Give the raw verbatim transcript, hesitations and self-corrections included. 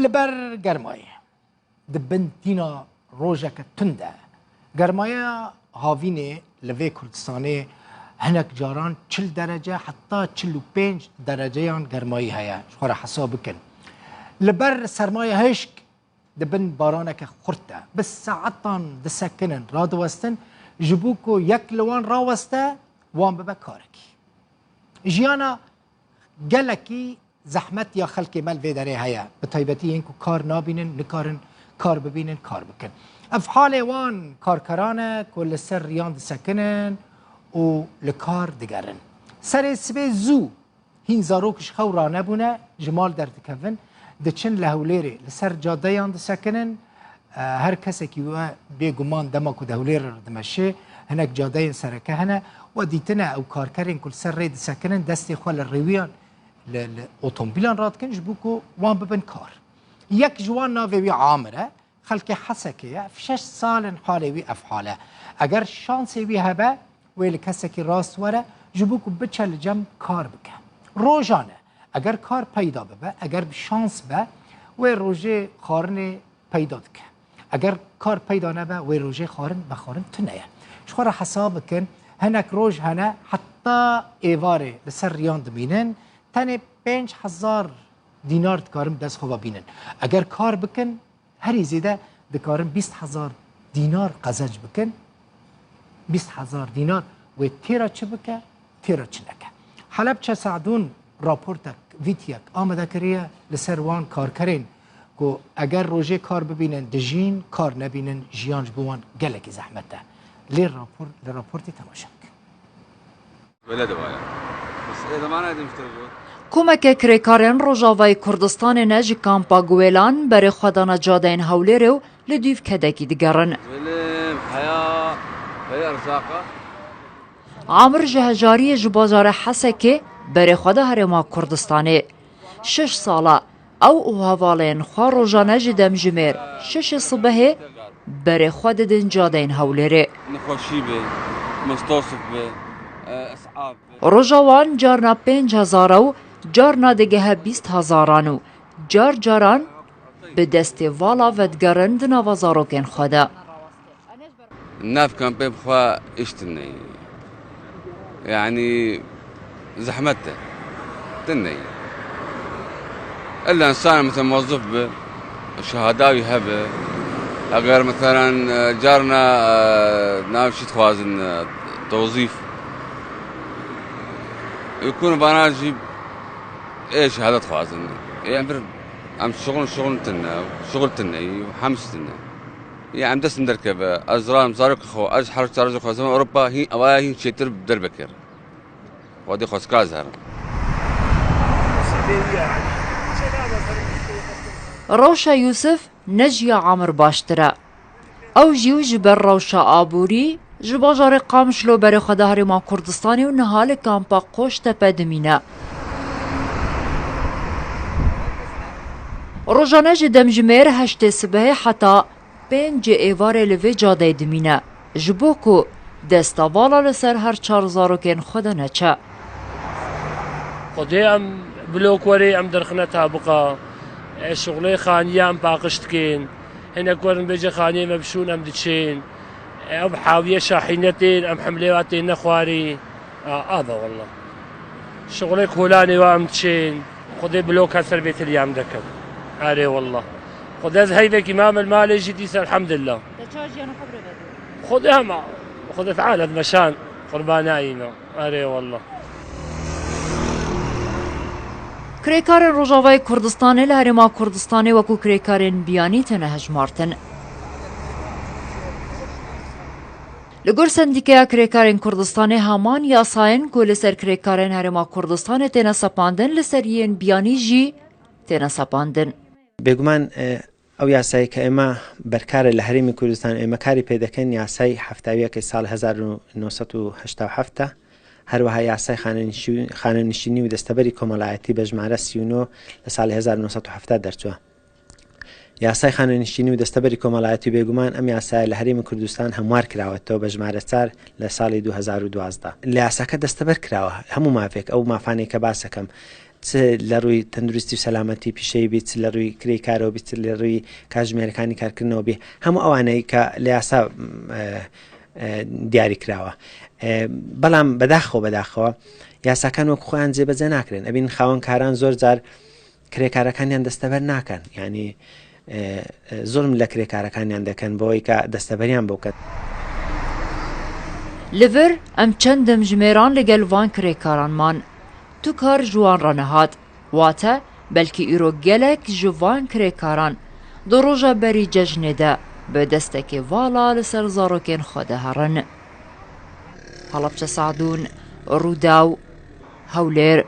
Li ber germayê di bin tîna rojeke tund e. Germaya havînê li vê Kurdistanê hinek caran çil derece heta çil û pênc dereceyan germayî heye. Ji xwe re hesab bikin. Li ber sermaya hişk di bin baraneke xurt de. Bi saetan disekinin, radiwestin, ji bo ku yek li wan raweste, wan bibe karekî. Jiyana gelekî zehmet ya xelkê me li vê derê heye. Bi taybetî yên ku kar nabînin, nikarin kar bibînin, kar bikin. Ev halê wan karkeran e ku li ser riyan disekinin û li kar digerin. Serê sibê zû hîn zarok ji xew ranebûne, ji mal derdikevin, diçin li Hewlêrê, li ser cadeyan disekinin. E, her kesekî we bêguman dema ku di Hewlêrê re dimeşê, hinek cadeyên sereke hene, we dîtine ew karkerên ku li ser rê disekinin, destê xwe li rêwiyan, li, li otomobîlan radikin, ji bo ku wan bibin kar. Yek ji wan navê wî Amir e, xelkê Hesekê ye, ev şeş sal in halê wî ev hal e. Eger şansê wî hebe, wê li kesekî rast were, ji bo ku biçe li cem kar bike. Rojane, eger kar peyda bibe, eger bi şans be, wê rojê xwarinê peyda dike. Eger kar peyda nebe, wê rojê xwarin vexwarin tune ye. Ji xwe re hesab bikin, hinek roj hene, heta êvarê li ser riyan dimînin, tenê pênc hezar dînar dikarin bi dest xwe ve bînin. Eger kar bikin, herî zêde dikarin bîst hezar dînar qezenc bikin. Bîst hezar dînar wê têra çi bike, têra çi neke. Helebçe Sadûn raportek, vîtiyek amade kiriye li ser wan karkerên ku eger rojê kar bibînin dijîn, kar nebînin jiyan ji bo wan gelekî zehmet e. Lê rapor, li raportê temaşe bikin. Öyle de var ya. Biz, e, zamana demişler bu. Komeke kirêkarên Rojavayê Kurdistanê ne ji kampa Guêlan berê xwe dane cadeyên Hewlêrê û li dûv kedekî digerin. Zulüm, heya, heya erzaka. Amir ji hejariyê ji bajarê Hesekê berê xwe da Herêma Kurdistanê. Şeş sala ew û hevalên xwe rojane ji demjimêr şeşê sibehê berê xwe didin cadeyên Hewlêrê. Nexweşî be, mustosif be, e, es'ab be. Roja wan carna pênc hezar e û carna digehe bîst hezaran û car caran bi destê vala vedigerin di nava zarokên xwe de. Nav kampê bi xwe îş tune ye. Yanî zehmet e. Tune ye. Illa însan mesela muwezzif be, şehada wî hebe. Eger mesela, e, carna, e, nav çi dixwazin, e, tewzîf. Yekûn vana jî ê şehada dixwazin. Ê em bir, em şixul, şixul tune, şixul tune, hems tune. Ya em dest min derkeve, ez ra-, zarok xwe, ez her çar roj xwe zema Ewropa hîn, ewaya hîn çêtir derbe kir. Xwedê xwezka ez herim. Rewşa Yûsif ne ji ya Amir baştir e. Ew jî û ji ber rewşa aborî ji bajarê Qamişlo berê xwe da Herêma Kurdistanê û niha li kampa Qoştepe dimîne. Rojane ji demjimêr heştê sibehê heta pêncê êvarê li vê cadeyê dimîne, ji bo ku desta vala li ser her çar zarokên xwe de neçe. Xwedê em blok werê em derxine tabiqa, e, şixulê xaniyê em paqij dikin, hinek werin bêje xaniyê me bişûn em diçin, e, ew bi hawiye şahîne tên, em hemlê wa tên nexwarî. A, a be wallah. Şixulê kolanê wa em diçên, Xwedê blok her ser vê tilî em dekin. Erê wallah. Xwedê ez heyvekî mam li malê jî dîsa elhamdulillah. Te çawa jiyana xwe bi rê ve dî? Xwedê hema, Xwedê Teala dimeşan qurbanayî me. Erê wallah. Kirêkarên Rojavayê Kurdistanê li Herêma Kurdistanê wekû kirêkarên biyanî têne hejmartin. Li gor Sendîkeya Kirêkarên Kurdistanê heman yasayên ku li ser kirêkarên Herêma Kurdistanê têne sepandin li ser yên biyanî jî têne sepandin. Bêguman, e, ew yasayê ke ême berkar e li Herêmê Kurdistan, ême karî pê dekin, yasay hefta yekê sal hezar û neh sed û heşta û heft e. Her wiha yasay xanenişî-, xanenişînî û desteberî komelayetî be jimare sî û neh li salê hezar û neh sed û heft derçû. Yasay xanenişînî û desteberî komelayetî bêguman em yasaya li Herêmê Kurdistan hemwar kirawe, to be jimare çar li salê du hezar û duwazdeh. Li yasake desteber kirawe hemû mafêk, ew mafanê ke basekem, چ لە ڕووی تەندروستی و سەلامەتی پیشەیی بیت، چ لە ڕووی کرێی کارەوە بیت، چ لە ڕووی کاتژمێرەکانی کارکردنەوە بێ، هەموو ئەوانەی کە لە یاسا، م، ئە، ئە، دیاری کراوە. ئە، بەڵام بەداخەوە، بەداخەوە یاساکان وەکو خۆیان جێبەجێ ناکرێن. ئەبین خاوەن کاران زۆر جار کرێکارەکانیان دەستەبەر ناکەن، یعنی، ئە، ئە، زوڵم لە کرێکارەکانیان دەکەن بۆی کە دەستەبەریان بۆ بکەن. Li vir em çend demjimêran li gel van kirêkaran man. Tu kar ji wan re nehat. Wate, belkî îro gelek ji van kirêkaran di roja berî cejnê de bi destekê vala li ser zarokên xwe de herin. Helebçe Sadûn, Rûdaw, Hewlêr.